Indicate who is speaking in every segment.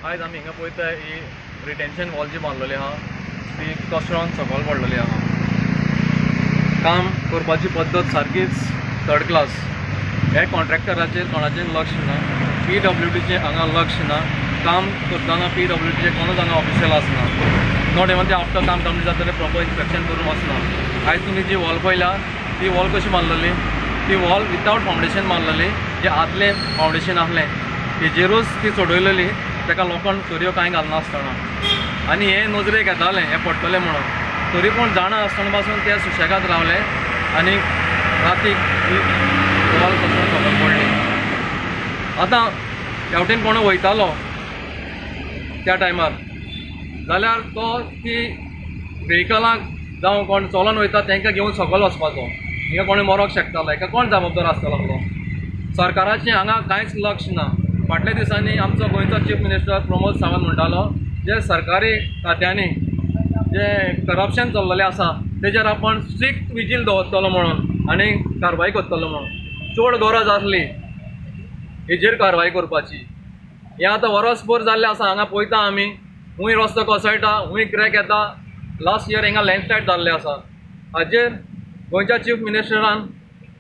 Speaker 1: आयज आमी हिंगा पळयता ही रिटेन्शन वॉल जी बांदलेली आहा ती कोसळोन सकयल पडलेली आहा. काम करपाची पद्दत सारकीच थर्ड क्लास. हे कॉन्ट्रॅक्टराचेर कोणाचें लक्ष ना, पीडब्ल्यूडीचें हांगा लक्ष ना. काम करतना पीडब्ल्यूडीचें कोणूच हांगा ऑफिशियल आसना, not even ते आफ्टर काम कंप्लीट जातलें प्रॉपर इन्स्पेक्शन करून वचना. आयज तुमी जी वॉल पळयल्या ती वॉल कशी मारलेली, ती वॉल विदावट फावंडेशन मारलेली. जें आदलें फावंडेशन आसलें तेजेरूच ती चडयलेली, ताका लोखण सरयो कांय घालनासतना. आनी हें नजरेक येतालें हें पडटलें म्हणून, तरी पूण जाणा आसतना पासून ते सुशेगाद रावले आनी रातीक ही वॉल कोसळून सकयल पडली. आतां ह्या वटेन कोण वयतालो त्या टायमार जाल्यार तो ती व्हेकलांक जावं कोण चलोन वयता तांकां घेवन सकयल वचपाचो, हिंगा कोणूय मरोंक शकतालो. हेका कोण जबाबदार आसतलो आसलो? सरकाराचें हांगा कांयच लक्ष ना. फाटल्या दिसांनी आमचो गोंयचो चीफ मिनिस्टर प्रमोद सावंत म्हणटालो जे सरकारी खात्यांनी जे करप्शन चल्लेलें आसा तेजेर आपण स्ट्रिक्ट विजील दवरतलो म्हणून आनी कारवाय करतलो म्हणून. चड गरज आसली हेजेर कारवाय करपाची. हें आतां वरसभर जाल्लें आसा. हांगा पळयता आमी खूंय रस्तो कोसळटा, खूंय क्रॅक येता. लास्ट इयर हिंगा लँडस्लायड जाल्लें आसा. हाजेर गोंयच्या चीफ मिनिस्टरान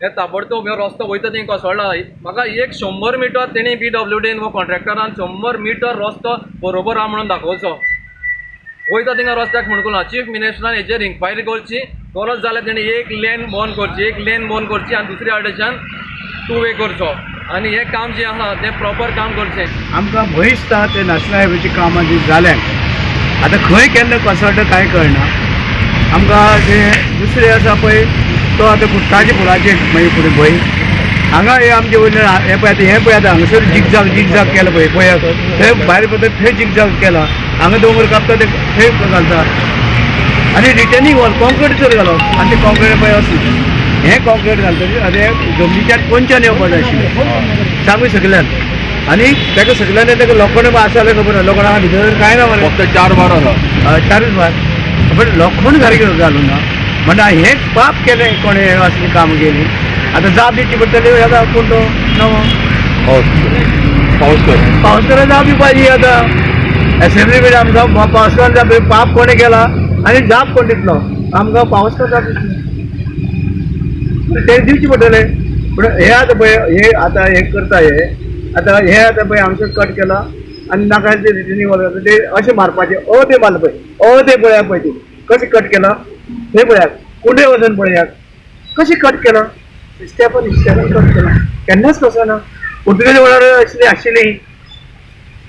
Speaker 1: हे ताबडतोब हो रस्तो वयता थंय कोसळ्ळा. म्हाका एक 100 मिटर तेणी पीडब्ल्यूडीन वो कॉन्ट्रॅक्टरान 100 मिटर रस्तो बरोबर आहा म्हणून दाखोवचो. वयता थिंगा रस्त्याक म्हणून ना. चीफ मिनिस्टरान हेजेर इन्क्वायरी करची. गरज जाल्यार तेणी एक लेन बंद करची, एक लेन बंद करची आनी दुसऱ्या वाटेच्यान टू वे करचो आनी हें काम जें आसा तें प्रॉपर काम करचें.
Speaker 2: आमकां भंय दिसता ते नॅशनल हायवेची कामां जी जाल्यात आतां खंय केन्ना कोसळटा कांय कळना आमकां. ते दुसरें आसा पळय तो आतां कुट्टाचे पुलाचेर मागीर फुडें भंय हांगा हे आमचे वयल्यान हें पळय आतां, हें पळय आतां हांगासर जिगजाग जिगजाग केला पळय, पळयात थंय भायर पळय थंय जिगजाग केला. हांगा दोंगर कापता ते थंय घालता आनी रिटर्निंग वॉल कॉन्क्रीट चड घालप आनी ते कॉन्क्रीट पळय आसली हें कॉन्क्रीट घालतकीर आनी हें जमनीच्यान कोनच्यान येवपाक जाय आशिल्लें सांगू सगल्यान. आनी ताका सगल्यान ताका लोखण आसा जाल्यार खबर ना, लोखण हांगा भितर कांय ना मरे,
Speaker 3: फक्त 4 बार आसा.
Speaker 2: 4च बार पण लोखण सारकें घालूं ना. म्हणटा हें पाप केलें कोणें असलीं कामां केलीं. आतां जाप दिवची पडटली आतां कोण तो नवो
Speaker 3: पावसकर,
Speaker 2: पावसकर जाप दिवपाची. आतां एसेंब्ली कडेन आमकां पावसकर जाप, पाप कोणें केला आनी जाप कोण दितलो आमकां? पावसकर जाप दितलो, ते दिवचे पडटले. पूण हे आतां पळय हे आतां हें करता, हे आतां हे आतां पळय हांगसर कट केला आनी नाका ते रिटर्निंग वॉल घातला ते अशें मारपाचें. अ ते मारलें पळय, अ ते पळयात पळय ते कशें कट केलां थंय पळयात, कुंडे वचून पळयात कशें कट केलां. स्टेपन स्टेपन कट केलां, केन्नाच कसो ना. पुर्तुगेज वेळार आशिल्ली आशिल्ली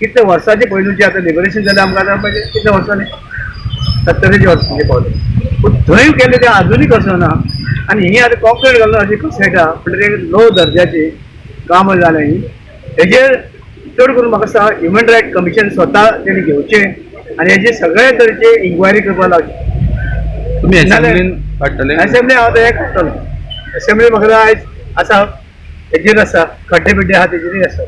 Speaker 2: कितले वर्सांचे पयलूचे आतां लिबरेशन जालें आमकां आतां पळय कितले वर्सांनी 70 वर्सांचे पावले. पूण थंय केल्लें तें आजुनूय कसो ना. आनी ही आतां कॉन्क्रीट घालून अशें कोसळटा म्हणटकीर लो दर्जाची कामां जाल्यां हीं. हेजेर चड करून म्हाका दिसता ह्युमन रायट कमिशन स्वता तेणी घेवचें आनी हेजे सगळे तरेचे इन्क्वायरी करपाक लावची.
Speaker 3: तुमी एसेंब्लीन काडटले?
Speaker 2: एसेंब्ली हांव आतां हें काडटलो. एसेंब्ली म्हाका आयज आसा हेजेर आसा, खड्डे बिड्डे आहा तेजेरूय आसा.